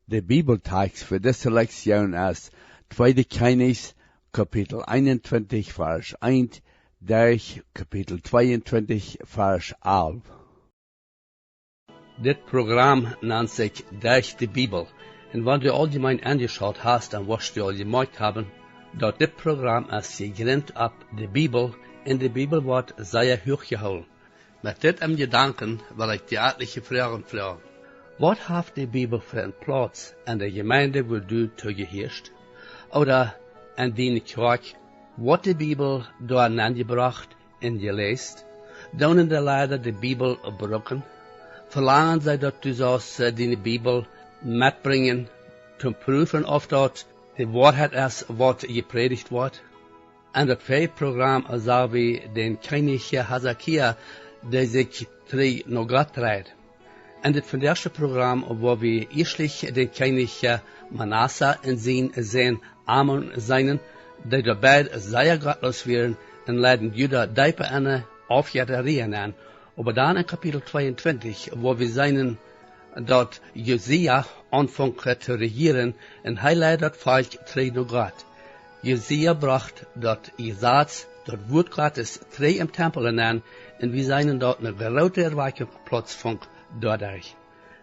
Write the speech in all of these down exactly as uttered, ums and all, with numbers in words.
De Bibeltext fa dise Lektion es Tweede Kjennichs, Kapitel eenuntwintich, Varsch eent, derch Kapitel tweeuntwintich, Varsch alf. Dit Program nant sikj Derch de Bibel. Un wan du aul jemeent enjeschaut hast, dan woascht du aul jemoakjt haben, daut dit Program es jejrint opp de Bibel, un de Bibel woat sea huach jehoolen. Met dit em Jedanken well ekj die etliche Froagen froagen. Waut haft de Bibel fa een Plauz en de Jemeent, wua du too jehieescht? Ooda en diene Kjoakj? Woat de Bibel doa nenjebrocht un jeläst? Doonen de Lied de Bibel brucken? Velangen see, daut du saust, äh, diene Bibel metbrinjen, toom prüfen, auf daut de Woarheit es, waut jeprädicht woat? En daut väaje Program sach wie dän Kjennich Hiskia, dee sikj trigj no Gott dreid. En dit vondoagsche Program woa wie ieeschtlich dän Kjennich Manasse un sien Sän Amon seenen, dee doabie sea gottloos wieren un leiden Juda deep en eene Aufjettarie nenn. Oba dan en Kapitel tweeuntwintich, wua wie seenen, daut Josia aunfunk to rejieren un hee leid daut Volkj trigj no Gott. Josia brocht daut Jesaz, daut Wuat Gottes, trigj em Tempel nenn, un wie seenen, daut eene groote Erwakjunk Plauz funk doaderch.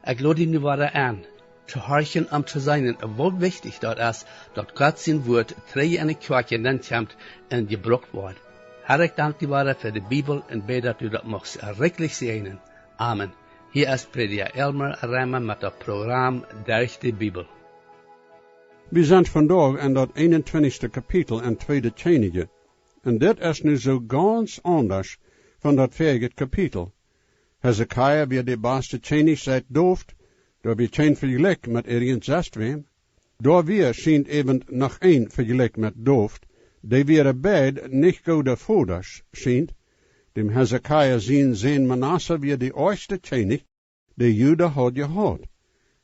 Ekj lod die nu wada en, to horchen, om to seenen, woo wichtich daut es, daut Gott sien Wuat trigj en de Kjoakj nenkjemt un jebrukt woat. Herr, ekj dank die wada fa de Bibel un bäd, daut du daut muchst rikjlich säajnen. Amen. Hia es Prädja Elmer Reimer met daut Program Derch de Bibel. Wie sent vondoag en daut eenuntwintichste Kapitel en Tweede Kjennichs. Un dit es nu soo gaunz aundasch von daut väaje Kapitel. Hiskia wia de baste Kjennich siet Doft, doa wia kjeen Vejlikj met irjent sestwäm. Doa wia, schient, äwent noch een Vejlikj met Doft, dee wieren beid nich goode Vodasch, schient. Däm Hiskia sien Sän Manasse wia de oajchste Kjennich, dee Juda haud jehaut.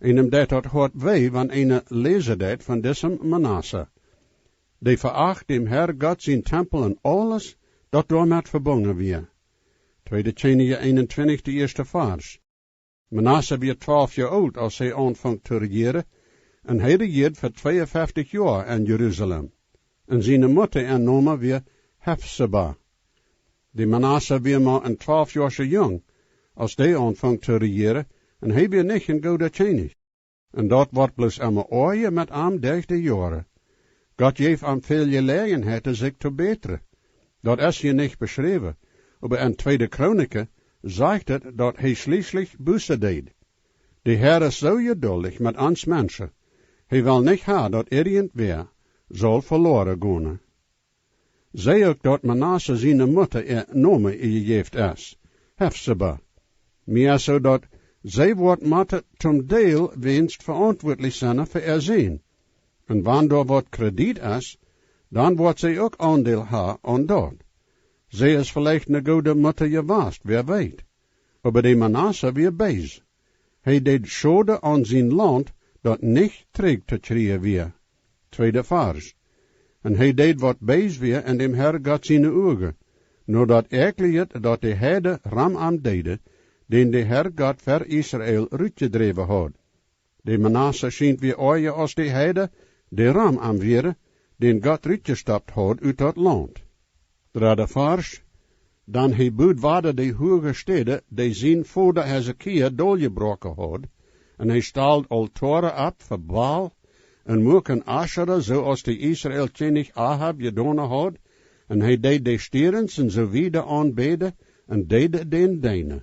Eenem deit daut Hoat wee, wan eena läsen deit von disem Manasse. Dee veacht däm Herr Gott sien Tempel un aules, daut doamet vebungen wia. Tweede Kjennichs eenuntwintich, de ieeschte Varsch. Manasse wia twalf Joa oolt, aus hee aunfunk to rejieren, un hee rejieed fa tweeunfeftich Joa en Jerusalem. Un siene Mutta äa Nomen wia Hefseba. De Manasse wia mau een twalfjoascha Jung, aus dee aunfunk to rejieren, un hee wia nich een gooda Kjennich. Un daut wort bloos emma oaja met am derch de Joaren. Gott jeef am väl Jeläajenheiten, sikj to bätren. Daut es hia nich beschräwen, oba en Tweede Chronik sajcht et, daut hee schlieslich Buße deed. De Herr es soo jeduldich met ons Menschen. Hee well nich haben, daut irjentwäa saul veloaren gonen. See uk, daut Manasse siene Mutta äa Nomen jejäft es, Hefseba. Mie es soo, daut see woat motten toom Deel weens veauntwuatlich sennen fa äa Sän. Un wan doa waut Kredit es, dan woat see uk Aundeel haben aun daut. See es veleicht eene goode Mutta jewast, wäa weet. Oba de Manasse wia bees. Hee deed Schoden aun sien Launt, daut nich trigj to kjrieen wia. Tweede Varsch. Un hee deed waut bees wia en däm Herr Gott siene Uagen, no daut äakjlijet, daut de Heiden rom am deeden, dän de Herr Gott ver Israel rutjedräwen haud. De Manasse schient wia oaja aus de Heiden, dee rom am wieren, dän Gott rutjestoppt haud ut daut Launt. Dredda Varsch. Dan hee bud wada de huage Städen, dee sien Voda Hiskia doljebroaken haud, un hee stald Aultoaren opp fa Baal, un muak Aschera, soo aus de Israel Kjennich Ahab jedonen haud, un hee deed de Stierns un soo wieda aunbäden, un deed dän deenen.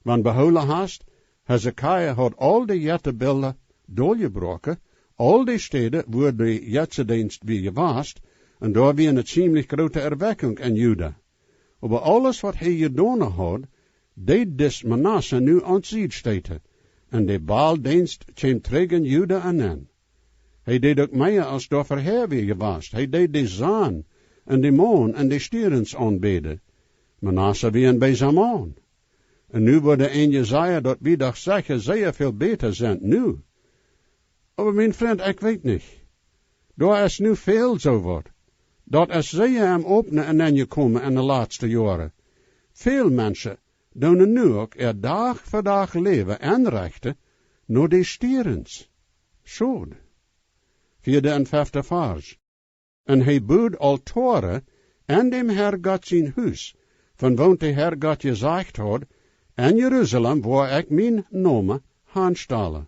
Wan behoolen hast, Hiskia haud aul de Jettebilda doljebroaken, aul de Städen, wua de Jettendeenst wia jewast, un doa wia eene ziemlich groote Erwakjunk en Juda. Oba aules, waut hee jedonen haud, deed dis Manasse nu aun de Sied stäten, un de Baaldeenst kjeem trigj en Juda nenn. Hee deed uk mea aus doa verhäa wia jewast. Hee deed de Sonn un de Mon un de Stierns aunbäden. Manasse wia een beesa Maun. Un nu woaren eenje sajen, daut wie doch secha sea väl bäta sent nu. Oba mien Frint, ekj weet nich. Doa es nu väl soo waut. Daut es sea em Opnen enenjekomen en de latste Joaren. Väl Menschen doonen nu uk äa Dach fa Dach Läwen enrechten no de Stierns. Schod. Vieede un fefte Varsch. Un hee bud Aultoaren en däm Herr Gott sien Hus, von woont de Herr Gott jesajcht haud: En Jerusalem woa ekj mienen Nomen hanstalen.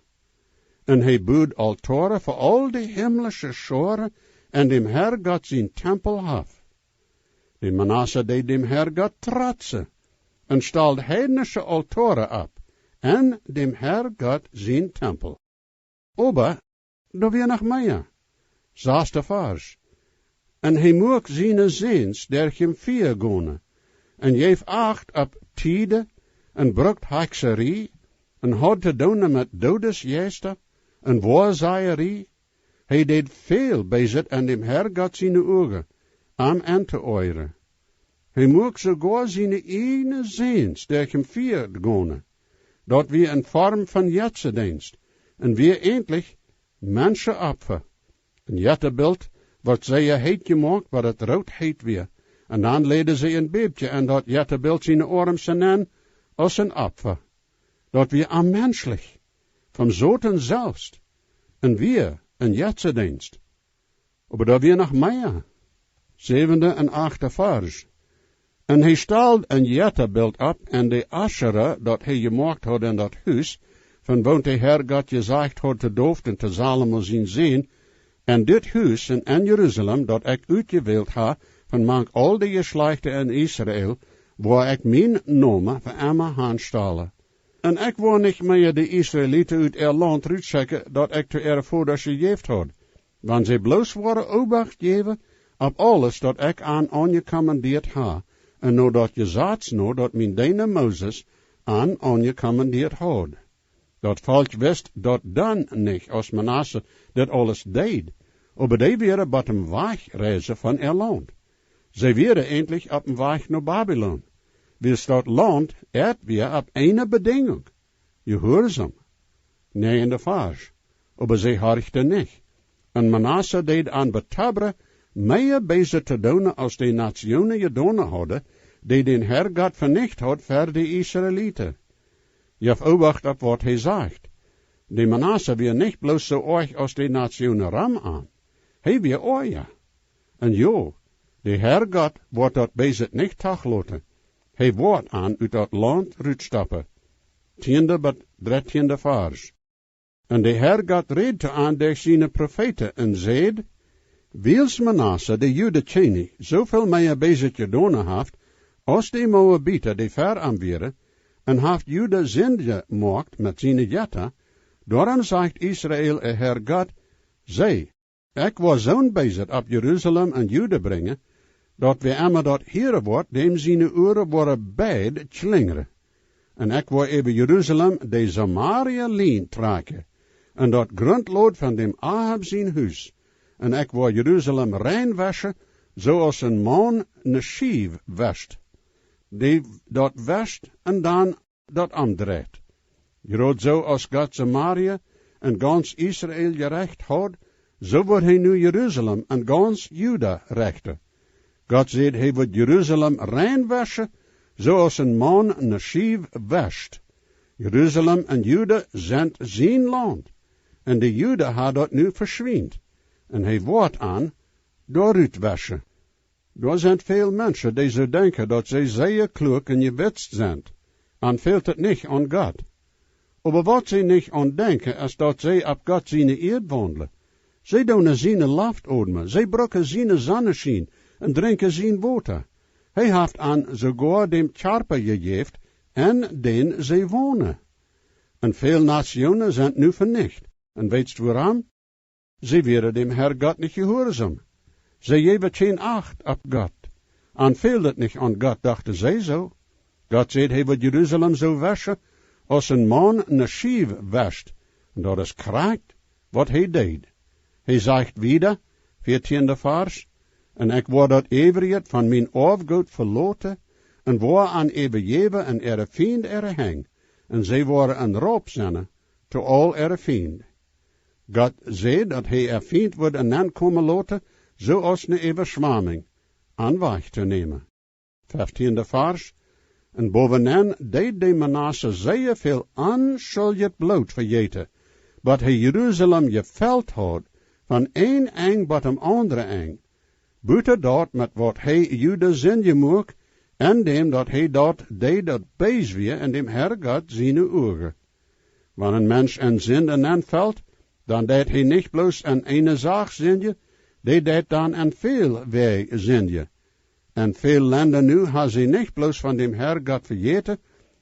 Un hee bud Aultoaren fa aul de himlische Schoaren en däm Herr Gott sien Tempelhoff. De Manasse deed däm Herr Gott trotzen un stald heidnische Aultoaren opp en däm Herr Gott sien Tempel. Oba doa wia noch mea. Saste Varsch. Un hee muak siene Säns derch em Fia gonen, un jeef acht opp Tieden, un brukt Hakjserie, un haud to doonen met Doodesjeista un Woasajerie. Hee deed väl Beeset en däm Herr Gott siene Uagen, am entooajren. Hee muak soogoa siene ieejne Säns derch em Fia gonen. Daut wia eene Form von Jetzedeenst un wia eejentlich Menschenopfa. Een Jettabilt wort sea heet jemoakt, bat et root heet wia, un dan läden see een Bäbkje en daut Jettabilt siene Oarms nenn aus een Opfa. Daut wia onmenschlich, vom Soton selfst, un wia een Jetzedeenst. Oba doa wia noch mea. Säwende un achte Varsch. Un hee stald een Jettabilt opp, un de Aschera, daut hee jemoakt haud en daut Hus, von woont de Herr Gott jesajcht haud to David un to Salomo sien Sän: En dit Hus un en Jerusalem, daut ekj utjewält ha von mank aul de Jeschlajchten en Israel, woa ekj mienen Nomen fa emma hanstalen. Un ekj woa nich mea de Israeliten ut äa Launt rutschekjen, daut ekj to äare Vodasch jejäft haud, wan see bloos woaren Oobacht jäwen opp aules, daut ekj an aunjekommandieet ha, un no daut Jesaz no, daut mien Deena Moses an aunjekommandieet haud. Daut Volkj wist daut dan nich, aus Manasse dit aules deed, oba dee wieren bie daut Wajchreisen von äa Launt. See wieren eejentlich opp dän Wajch no Babilon, wiels daut Launt äa wia opp eene Bedinjunk: Jehuarsom. Näajende Varsch. Oba see horchten nich. Un Manasse deed aun betobbren, mea Beeset to doonen aus de Natsjoonen jedonen hauden, dee dän Herr Gott venicht haud fa de Israeliten. Jeff Oobacht opp waut hee sajcht. De Manasse wia nich bloos soo oajch aus de Natsjoonen rom am, hee wia oaja. Un jo, de Herr Gott woat daut Beeset nich toloten. Hee woat an ut daut Launt rutstoppen. Tieende bat dartieende Varsch. Un de Herr Gott räd to an derch siene Profeeten un säd: Wiels Manasse, de Juda Kjennich, soo väl mea Beeset jedonen haft aus de Moabiten, dee ver am wieren, un haft Juda Sind jemoakt met siene Jetta, doarom sajcht Israel äa Herr Gott: See, ekj woa soon Beeset opp Jerusalem un Juda brinjen, daut wäa emma daut hieren woat, däm siene Uaren woaren beid kjlinjren. Un ekj woa äwa Jerusalem de Samaria Lien trakjen, un daut Gruntlood von däm Ahab sien Hus. Un ekj woa Jerusalem rein weschen, soo aus een Maun ne Schiew wescht, dee daut wescht un dan daut omdreit. Jrod soo aus Gott Samaria un gauns Israel jerecht haud, soo woat hee nu Jerusalem un gauns Juda rechten. Gott säd, hee woat Jerusalem rein weschen, soo aus een Maun ne Schiew wescht. Jerusalem un Juda sent sien Launt, un de Juda ha daut nu veschwient, un hee woat an doa rut weschen. Doa sent väl Menschen, dee soo denkjen, daut see sea kluak un jewitzt sent. An fält et nich aun Gott. Oba waut see nich aun denkjen, es, daut see opp Gott siene Ieed waundlen. See doonen siene Loft odmen, see brucken siene Sonneschien un drinkjen sien Wota. Hee haft an soogoa däm Kjarpa jejäft, en dän see wonen. Un väl Natsjoonen sent nu venicht. Un weetst wuarom? See wieren däm Herr Gott nich jehuarsom. See jeewen kjeen Acht opp Gott. An fält et nich aun Gott, dochten see soo. Gott säd, hee woat Jerusalem soo weschen, aus een Maun ne Schiew wescht. Un daut es krakjt waut hee deed. Hee sajcht wieda, vieetieende Varsch: Un ekj woa daut äwrije von mien Oafgoot veloten, un woa an äwajäwen en äare Fiend äare Henj, un see woaren een Raup sennen to aul äare Fiend. Gott säd, daut hee äa Fiend wudd nenkomen loten, soo aus ne Äwaschwamminj, an wajch to nämen. Feftiende Varsch: Un bowenenn deed de Manasse sea väl onschuldjet Bloot vejäten, bot hee Jerusalem jefelt haud, von een Enj bot em aundre Enj, buta daut met waut hee Juda Sind jemoakt, en däm daut hee daut deed, daut bees wia en däm Herr Gott siene Uagen. Wan een Mensch en Sind nenfelt, dan deit hee nich bloos en eene Sach sindjen, dee deit dan en väl Wäaj sindjen. En väl Lenda nu ha see nich bloos von däm Herr Gott vejäten,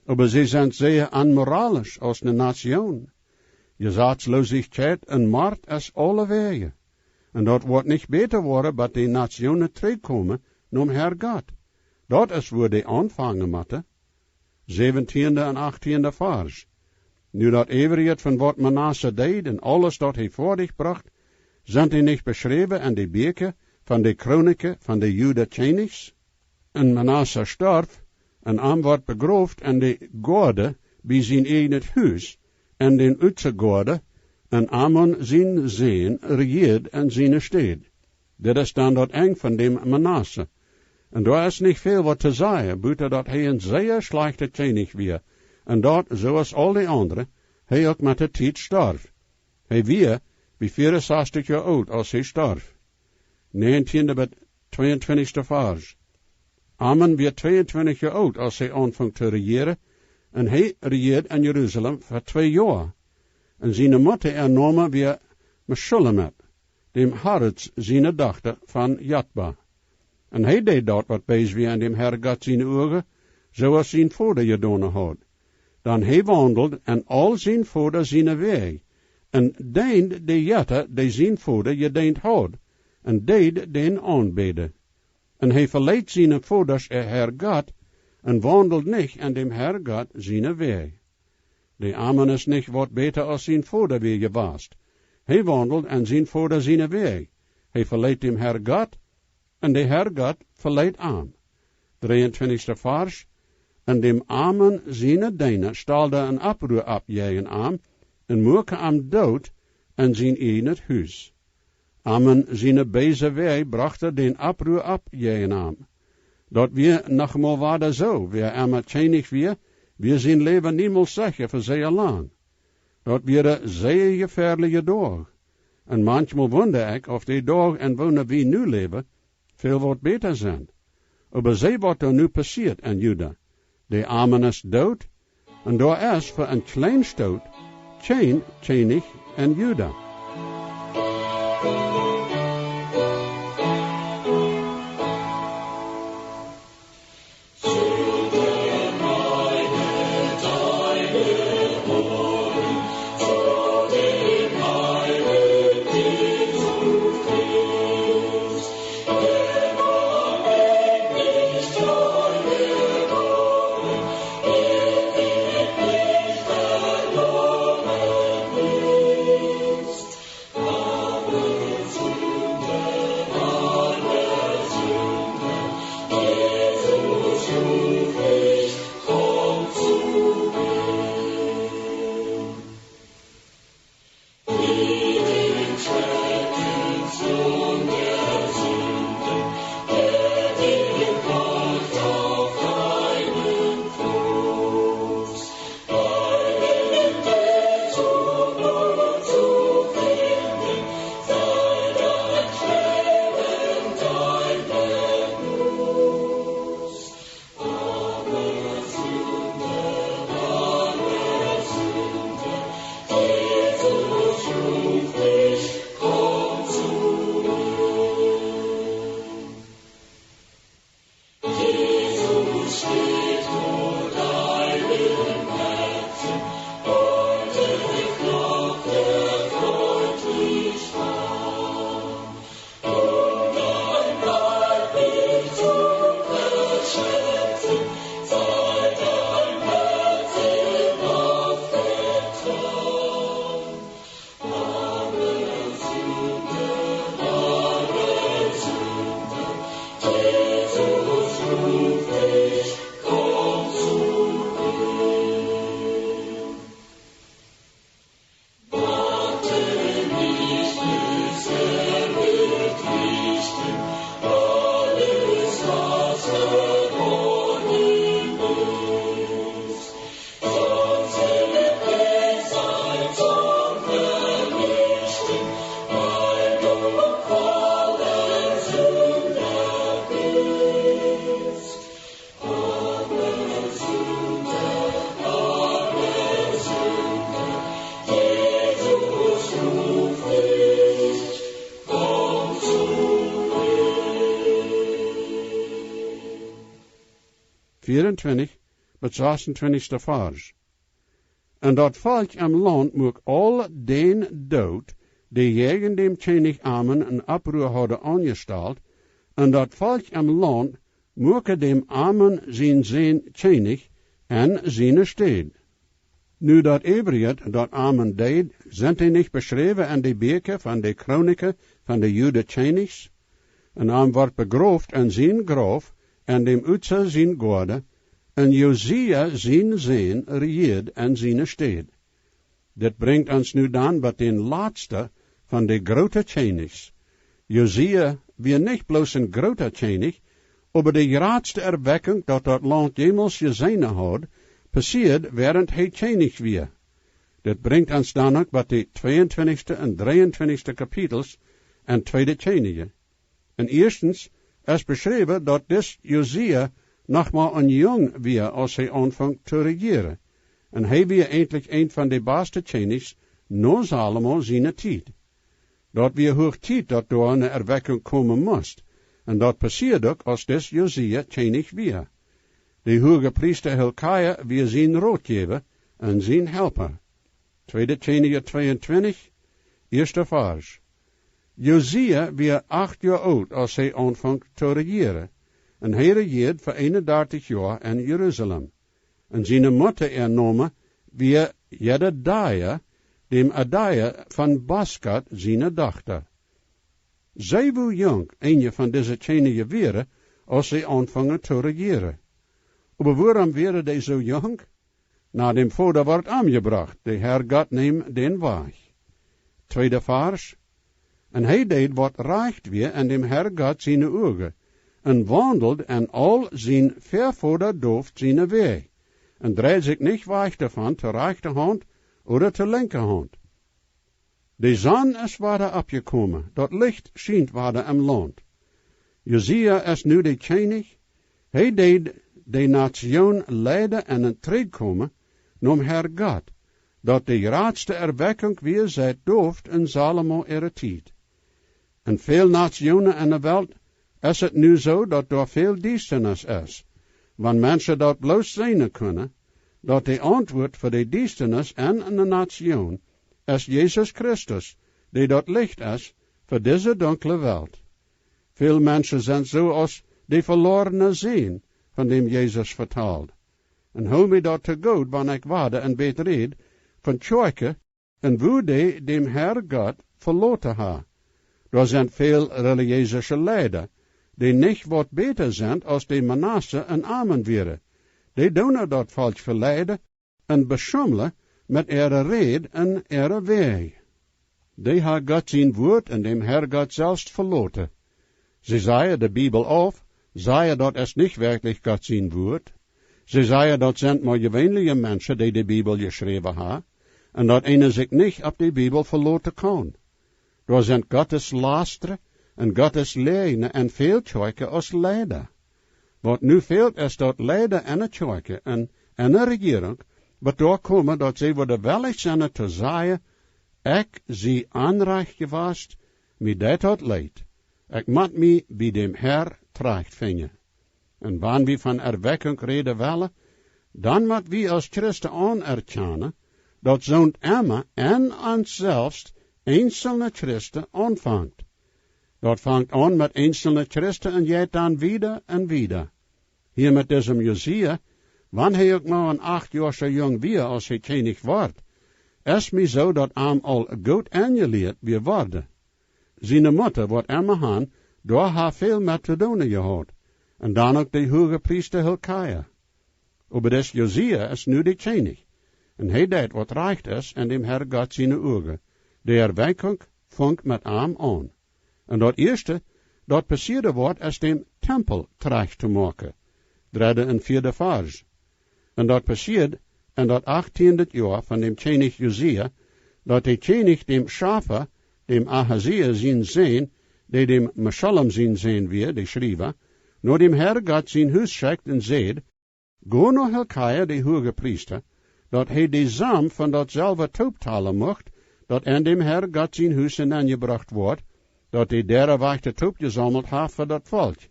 oba see sent sea onmoralisch aus ne Nation. Jesazlosichkjeit un Mort es aulewäajen. Un daut woat nich bäta woaren, bat de Nationen trigjkomen nom Herr Gott. Daut es wua dee aunfangen motten. Säwentieende un achttieende Varsch. Nu daut äwrije von waut Manasse deed un aules daut hee foadich brocht, sent dee nich beschräwen en de Bieekja von de Chronikjen von de Juda Kjennichs? Un Manasse storf, un Amon wort begroft en de Goaden bie sien ieejnet Hus, en dän Uzagoaden, un Amon sien Sän rejieed en siene Städ. Dit es dan daut Enj von däm Manasse. Un doa es nich väl waut to sajen, buta daut hee een sea schlajchta Kjennich wia, un daut, soo aus aul de aundre, hee uk met de Tiet storf. Hee wia bie 64 Joa oolt, aus hee storf. Negentieende bat tweeuntwintichste Varsch. Amon wia tweeuntwintich Joa oolt, aus hee aunfunk to rejieren, un hee rejieed en Jerusalem fa twee Joa. Un siene Mutta äa Nomen wia Meschullemet, däm Haruz siene Dochta von Jotba. Un hee deed daut, waut bees wia en däm Herr Gott siene Uagen, soo aus sien Voda jedonen haud. Dan hee waundeld en aul sien Voda siene Wäaj, un deend de Jetta, dee sien Voda jedeent haud, un deed dän aunbäden. Un hee veleet sienen Vodasch äa Herr Gott, un waundeld nich en däm Herr Gott siene Wäaj. De Amon es nich waut bäta aus sien Voda wia jewast. Hee waundeld en sien Voda siene Wäaj. Hee veleet däm Herr Gott, un de Herr Gott veleet am. Dreeuntwintichste Varsch. Un däm Amon siene Deena stalden een Opprua opp jäajen am, un muaken am doot en sien ieejnet Hus. Amon siene beese Wäaj brochten dän Opprua opp jäajen am. Daut wia noch mol wada soo, wäa emma Kjennich wia, wia sien Läwen niemols secha fa sea lang. Daut wieren sea jefäadelje Doag. Un manchmol wunda ekj, auf de Doag, en woone wie nu läwen, väl waut bäta sent. Oba see, waut doa nu passieet en Juda. De Amon es doot, un doa es fa een kjleen Stoot kjeen Kjennich en Juda. vieauntwintich bat sasuntwintichste Varsch. Un daut Volkj em Launt muak aul dän doot, dee jäajen däm Kjennich Amon een Opprua hauden aunjestalt, un daut Volkj em Launt muak däm Amon sien Sän Kjennich en siene Städ. Nu daut äwrjet, daut Amon deed, sent dee nich beschräwen en de Bieekja von de Chronik von de Juden Kjennichs? Un Amon wort begroft en sien Grauf en däm Uza sien Goaden, un Josia sien Sän rejieed en siene Städ. Dit brinjt ons nu dan bie dän latsten von de groote Kjennichs. Josia wia nich bloos een groota Kjennich, oba de jratste Erwekjunk, daut daut Launt jemols jeseenen haud, passieed, wäarent hee Kjennich wia. Dit brinjt ons dan uk bie de tweeuntwintichste un dreeuntwintichste Kapitels en Tweede Kjennichs. Un ieeschtens es beschräwen, daut dis Josia noch mau een Jung wia, aus hee aunfunk to rejieren. Un hee wia eejentlich een von de baste Kjennichs no Salomo siene Tiet. Daut wia huach Tiet, daut doa eene Erwekjunk komen must. Un daut passieed uk, aus dis Josia Kjennich wia. De Huagepriesta Hilkja wia sien Rotjäwa un sien Halpa. Tweede Kjennichs tweeuntwintich, ieeschte Varsch. Josia wia acht Joa oolt, aus hee aunfunk to rejieren, un hee rejieed fa eenundartich Joa en Jerusalem. Un siene Mutta äa Nomen wia Jedidaja, däm Adaja von Boskat siene Dochta. See wia junk, eenje von dise Kjennichs wieren, aus see aunfungen to rejieren. Oba wuarom wieren dee soo junk? Na, däm Voda wort omjebrocht, de Herr Gott neem dän wajch. Tweede Varsch. Un hee deed, waut rajcht wia en däm Herr Gott siene Uagen, un waundeld en aul sien Väavoda David siene Wäaj, un dreid sikj nich wajch doavon to rajchte Haunt ooda to linkje Haunt. De Sonn es wada oppjekomen, daut Licht schient wada em Launt. Josia es nu de Kjennich, hee deed de Natsjoon leiden en een Trigjkomen nom Herr Gott, daut de jratste Erwekjunk wia siet David un Salomo äare Tiet. En väl Natsjoonen en de Welt es et nu soo, daut doa väl Diestanis es. Wan Menschen daut bloos seenen kunnen, daut de Auntwuat fa de Diestanis en eene Natsjoon es Jesus Christus, dee daut Licht es fa dise dunkle Welt. Väl Menschen sent soo aus de velorne Sän, von däm Jesus vetald. Un hool mie daut to goot, wan ekj wada een bät räd von Kjoakjen, un woo dee däm Herr Gott veloten haben. Doa sent väl relijeese Leida, dee nich waut bäta sent aus de Manasse un Amon wieren. Dee doonen daut Volkj veleiden un beschummlen met äare Räd un äare Wäaj. Dee haben Gott sien Wuat un däm Herr Gott selfst veloten. See sajen de Bibel auf, sajen, daut es nich werkjlich Gott sien Wuat. See sajen, daut sent mau jeweenelje Menschen, dee de Bibel jeschräwen haben, un daut eena sikj nich opp de Bibel veloten kaun. Doa sent Gotteslastren un Gottesläajnen en väl Kjoakjen aus Leida. Waut nu fält, es daut Leida en de Kjoakjen un en de Rejierunk, waut doa komen, daut see woaren wellich sennen to sajen: "Ekj sie onrajcht jewast, mie deit daut leet, ekj mott mie bie däm Herr trajchtfinjen." Un wan wie von Erwekjunk räden wellen, dan mott wie aus Christen aunerkjanen, daut soont emma en ons selfst, eenzelne Christen, aunfangt. Daut fangt aun met eenzelne Christen un jeit dan wieda un wieda. Hia met disem Josia, wan hee uk mau een acht Joa oola Jung wia, aus hee Kjennich wort, es mie soo, daut am aul goot enjelieet wia worden. Siene Mutta woat emma han doa väl met to doonen jehaut, un dan uk de Huagepriesta Hilkja. Oba dis Josia es nu de Kjennich, un hee deit waut rajcht es en däm Herr Gott siene Uagen. De Erwekjunk funk met am aun. Un daut ieeschte, daut passieed, woat es däm Tempel trajcht to moaken. Dredde un vieede Varsch. Un daut passieed en daut achttieende Joa von däm Kjennich Josia, daut de Kjennich däm Schafan, däm Ahazia sien Sän, dee däm Meschullam sien Sän wia, de Schriewa, no däm Herr Gott sien Hus schekjt un säd: "Go no Hilkja, de Huagepriesta, daut hee de Som von daut Selwa tooptalen mucht, daut en däm Herr Gott sien Hus enenjebrocht woat, daut de Däarewajchta toopjesaumelt haft fa daut Volkj."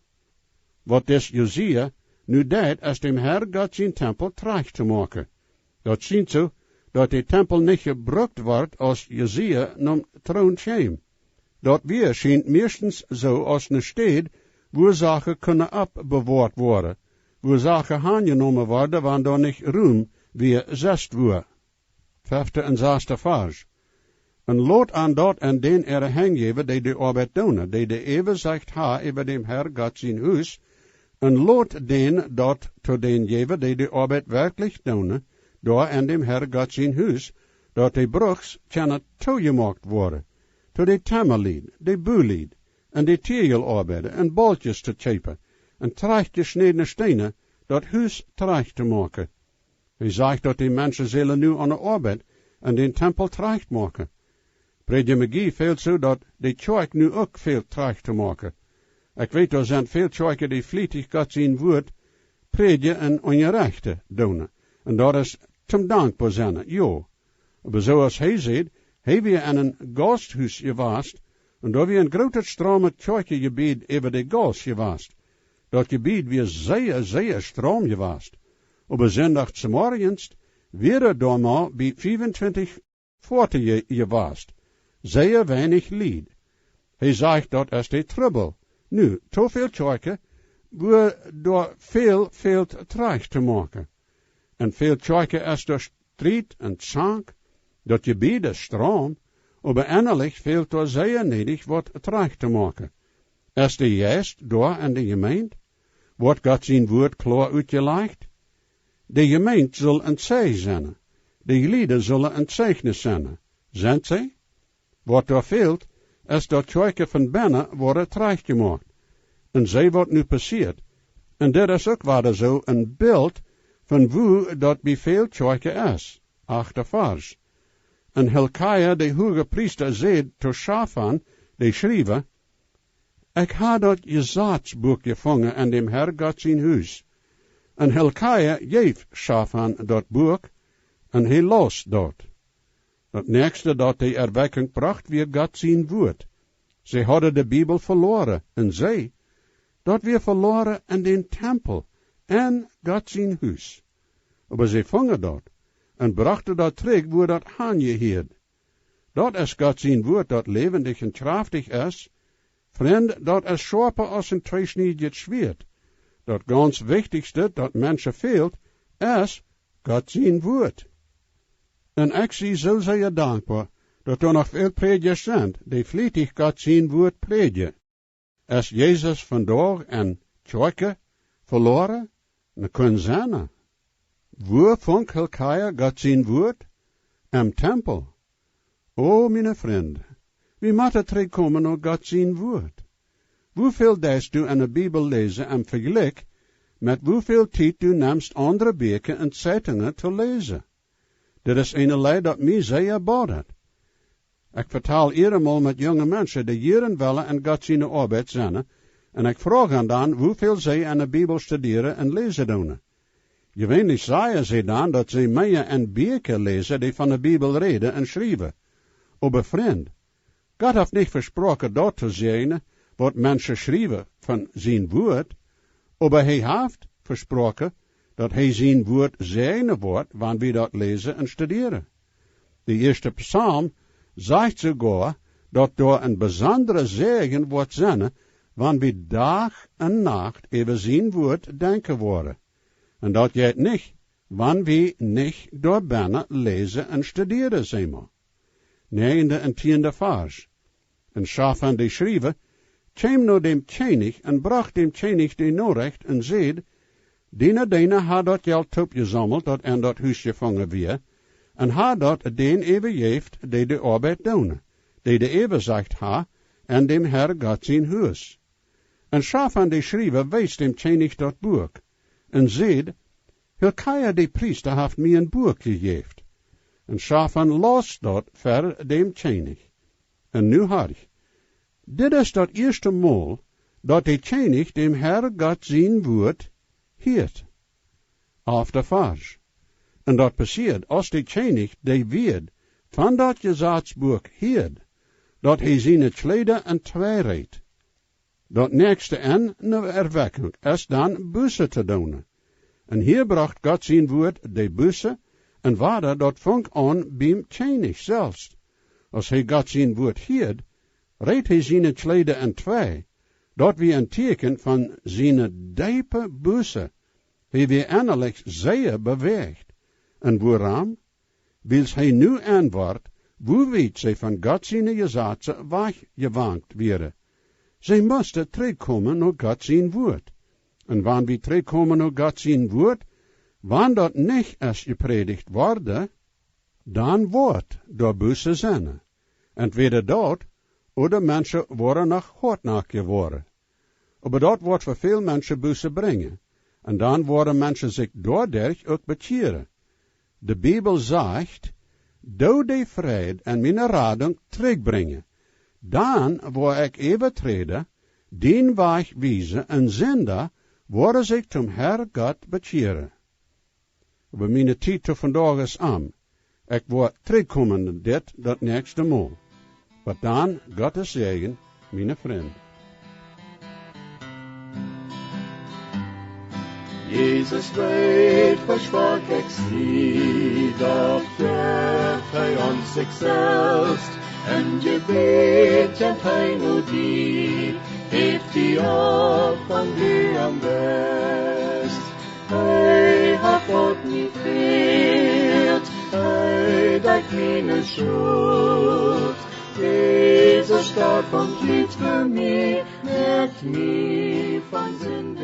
Waut dis Josia Nu deit es däm Herr Gott sien Tempel trajcht to moaken. Daut schient soo, daut de Tempel nich jebrukt wort aus Josia nom Troon kjeem. Daut wia, schient, mieeschtens soo aus ne Städ, wua Sachen kunnen oppbewoat woaren, wua Sachen aunjenomen worden, wan doa nich Rum wia, sest wua. Fefte un sasta Varsch. Un lot an daut en dän äare Henj jäwen, dee de Oabeit doonen, dee de Äwasecht haben äwa däm Herr Gott sien Hus, un lot dän daut to dän jäwen, dee de Oabeit werkjlich doonen, doa en däm Herr Gott sien Hus, daut de Brucks kjennen toojemoakt woaren, to de Temalied, de Bulied, un de Tieejeloabeida, un Bolkjes to kjeepen, un trajchtjeschnädne Steena, daut Hus trajcht to moaken. Hee sajcht, daut de Menschen sellen nu aun de Oabeit un dän Tempel trajcht moaken. Prädja McGee fält soo, daut de Kjoakj nu uk fält trajcht to moaken. Ekj weet, doa sent väl Kjoakjen, dee flietich Gott sien Wuat prädjen un unjarechten doonen. Un daut es toom dankboa sennen, jo. Oba soo aus hee sajcht, hee wia en een Gausthus jewast, un doa wia een grootet, straumet Kjoakjenjebied äwa de Gauss jewast. Daut Jebied wia sea, sea straum jewast. Oba Sindach zemorjes wieren doa mau bie fiefuntwintich Foatieje jewast. Sea weinich Lied. Hee sajcht, daut es de Trubbel. Nu, too väl Kjoakjen, wua doa väl fält trajcht to moaken. En väl Kjoakjen es doa Striet un Zank, daut Jebied es straum, oba ennalich fält doa sea needich waut trajcht to moaken. Es de Jeist doa en de Jemeent? Woat Gott sien Wuat kloa utjelajcht? De Jemeent sull een Zeijen sennen. De Jlieda sullen een Zeichnis sennen. Sent see? Waut doa fält, es daut Kjoakjen von bennen woaren trajcht jemoakt. Un see waut nu passieet. Un dit es uk wada soo een Bilt von woo daut bie väl Kjoakjen es. Achte Varsch. Un Hilkja, de Huagepriesta, säd to Schafan, de Schriewa: Ekj hab daut Jesatsbuak jefungen en däm Herr Gott sien Hus. Un Hilkja jeef Schafan daut Buak, un hee laus daut. Daut näakjste, daut de Erwakjunk brocht, wia Gott sien Wuat. See hauden de Bibel veloaren, un see, daut wia veloaren en dän Tempel, en Gott sien Hus. Oba see fungen daut, un brochten daut trigj, wua daut han jehieed. Daut es Gott sien Wuat, daut läwendich un kjraftich es. Frind, daut es schoapa aus een tweeschniedjet Schwieet. Daut gaunz wichtichste, daut Menschen fält, es Gott sien Wuat. Un ekj sie soo sea dankboa, daut doa noch väl Prädjasch sent, dee flietich Gott sien Wuat prädjen. Es Jesus vondoag en Kjoakjen veloaren? Nä, kunn sennen. Wua funk Hilkja Gott sien Wuat? Em Tempel. O, miene Frind, wie motten trigjkomen no Gott sien Wuat. Woo väl deist du en de Bibel läsen em Vejlikj met woo väl Tiet du nemst aundre Bieekja un Zeitungen to läsen? Dit es eene Leid, daut mie sea bodat. Ekj vetal eenjemol met junge Menschen, dee jieren wellen en Gott siene Oabeit sennen, un ekj froag an dan, woo väl see en de Bibel studieren un läsen doonen. Jeweenlich sajen see dan, daut see mea en Bieekja läsen, dee von de Bibel räden un schriewen. Oba Frind, Gott haft nich vesproaken daut to säajnen, waut Menschen schriewen von sien Wuat, oba hee haft vesproaken, daut hee sien Wuat säajnen woat, wan wie daut läsen un studieren. De ieeschte Psalm sajcht soogoa, daut doa een besondra Säajen woat sennen, wan wie Dach un Nacht äwa sien Wuat denkjen woaren. Un daut jeit nich, wan wie nich doa bennen läsen un studieren, saj mau. Näajende un tieende Varsch. Un Schafan de Schriewa kjeem no däm Kjennich un brocht däm Kjennich de Norecht un säd: Diene Deena haben daut Jelt toopjesaumelt, daut en daut Hus jefungen wia, un haben daut dän äwajäft, dee de Oabeit doonen, dee de Äwasecht haben en däm Herr Gott sien Hus. Un Schafan de Schriewa wees däm Kjennich daut Buak un säd: Hilkja de Priesta haft mie een Buak jejäft. Un Schafan laus daut ver däm Kjennich. Un nu horch, dit es daut ieeschte Mol, daut de Kjennich däm Herr Gott sien Wuat hieet. Alfta Varsch. Un daut passieed, aus de Kjennich de Wieed von daut Jesatsbuak hieed, daut hee siene Kjleeda entwei reet. Daut näakjste Enj no Erwakjunk es dan Buße to doonen. Un hia brocht Gott sien Wuat de Buße, un wada daut funk aun biem Kjennich selfst. Aus hee Gott sien Wuat hieed, reet hee siene Kjleeda entwei. Daut wia een Tieekjen von siene deepe Buße. Hee wia ennalich sea bewäacht. Un wuarom? Wiels hee nu enwort, woo wiet see von Gott siene Jesazen wajchjewankt wieren. See musten trigjkomen no Gott sien Wuat. Un wan wie trigjkomen no Gott sien Wuat, wan daut nich es jeprädicht worden, dan woat doa Buße sennen. Entwäda daut, ooda Menschen woaren noch hoatnackja woaren. Oba daut woat fa väl Menschen Buße brinjen. Un dan woaren Menschen sikj doaderch uk bekjieren. De Bibel sajcht: "Doo de Freid un miene Radunk trigjbrinjen. Dan woa ekj Äwaträda dien Wajch wiesen un Sinda woaren sikj toom Herr Gott bekjieren." Oba miene Tiet to vondoag es om. Ekj woa trigjkomen dit daut näakjste Mol. Waut dan, Gottes Säajen, miene Frind. Jesus weet, woo schwak ekj sie, doch jeft hee ons sikj selfst. En Jebäd kjemt hee no die, heft die opp, wan du am best. Hee haft waut mie fält, hee deit miene Schult. Jesus storf un litt fa mie, moakt mie von Sind